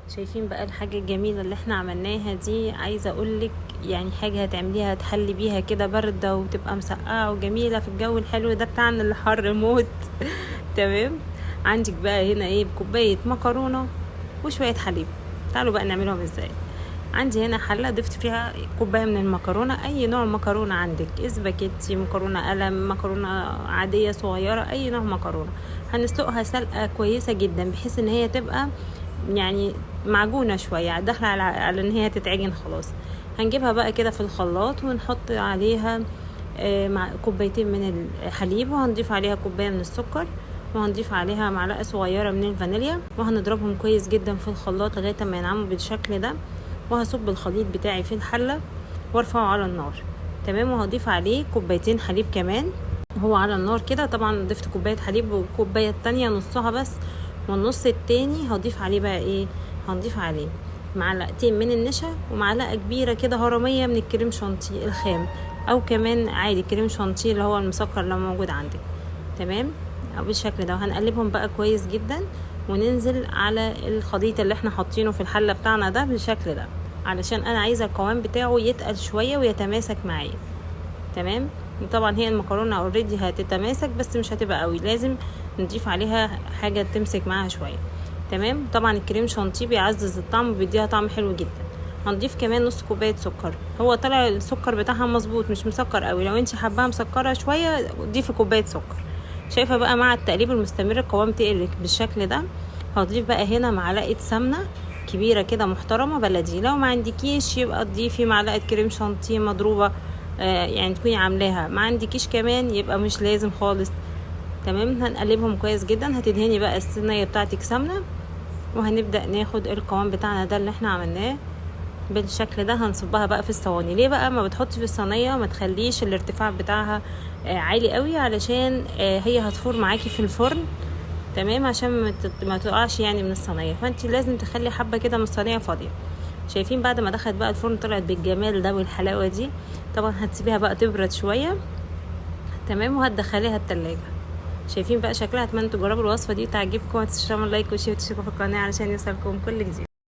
شايفين بقى الحاجة الجميلة اللي احنا عملناها دي؟ عايزة اقولك يعني حاجة هتعمليها تحلي بيها كده باردة وتبقى مسقعة وجميلة في الجو الحلو ده بتاعنا اللي حر موت. تمام. عندك بقى هنا ايه؟ كوباية مكرونة وشوية حليب. تعالوا بقى نعملهم ازاي. عندي هنا حلة ضفت فيها كوباية من المكرونة، اي نوع مكرونة عندك، اسباجيتي، مكرونة قلم، مكرونة عادية صغيرة، اي نوع مكرونة. هنسلقها سلقة كويسة جدا بحيث ان هي تبقى معجونة شوية، داخلة على ان هي تتعجن خلاص. هنجيبها بقى كده في الخلاط ونحط عليها مع كوبايتين من الحليب، وهنضيف عليها كوباية من السكر، وهنضيف عليها معلقة صغيرة من الفانيليا، وهنضربهم كويس جدا في الخلاط لغاية ما ينعموا بالشكل ده. وهصب الخليط بتاعي في الحلة وارفعه على النار. تمام. وهضيف عليه كوبايتين حليب كمان هو على النار كده. طبعا ضفت كوباية حليب وكوباية التانية نصها بس، والنص التاني هضيف عليه بقى ايه؟ هنضيف عليه معلقتين من النشا ومعلقة كبيرة كده هرمية من الكريم شانتيه الخام، او كمان عادي كريم شانتيه اللي هو المسكر لو موجود عندك. تمام. او بالشكل ده. وهنقلبهم بقى كويس جدا وننزل على الخليط اللي احنا حاطينه في الحلة بتاعنا ده بالشكل ده، علشان انا عايزة القوام بتاعه يتقل شوية ويتماسك معايا. تمام. طبعا هي المكرونة اوريدي هتتماسك بس مش هتبقى قوي، لازم نضيف عليها حاجة تمسك معاها شوية. تمام. طبعا الكريم شانتيه بيعزز الطعم وبيديها طعم حلو جدا. هنضيف كمان نص كوباية سكر، هو طلع السكر بتاعها مظبوط مش مسكر قوي، لو انت حباها مسكرة شوية ضيفي كوباية سكر. شايفة بقى مع التقليب المستمر القوام تقل بالشكل ده. هضيف بقى هنا معلقة سمنة كبيرة كده محترمة بلدي، لو ما عندكيش يبقى تضيفي معلقة كريم شانتيه مضروبة، يعني تكوني عاملاها، ما عندكيش كمان يبقى مش لازم خالص. تمام. هنقلبهم كويس جدا. هتدهني بقى الصينية بتاعتك سمنة، وهنبدأ ناخد القوام بتاعنا ده اللي احنا عملناه بالشكل ده. هنصبها بقى في الصواني. ليه بقى ما بتحطي في الصينية؟ ما تخليش الارتفاع بتاعها عالي قوي، علشان هي هتفور معاكي في الفرن. تمام. عشان ما تقعش من الصينية، فانت لازم تخلي حبة كده من الصينية فاضية. شايفين بعد ما دخلت بقى الفرن طلعت بالجمال ده والحلاوة دي. طبعا هتسيبيها بقى تبرد شوية. تمام. وهتدخليها التلاجة. شايفين بقى شكلها؟ اتمنى تجربوا الوصفة دي تعجبكم، ما تنسوش تعملوا like و share وتشتركوا في القناة علشان يوصلكم كل جديد.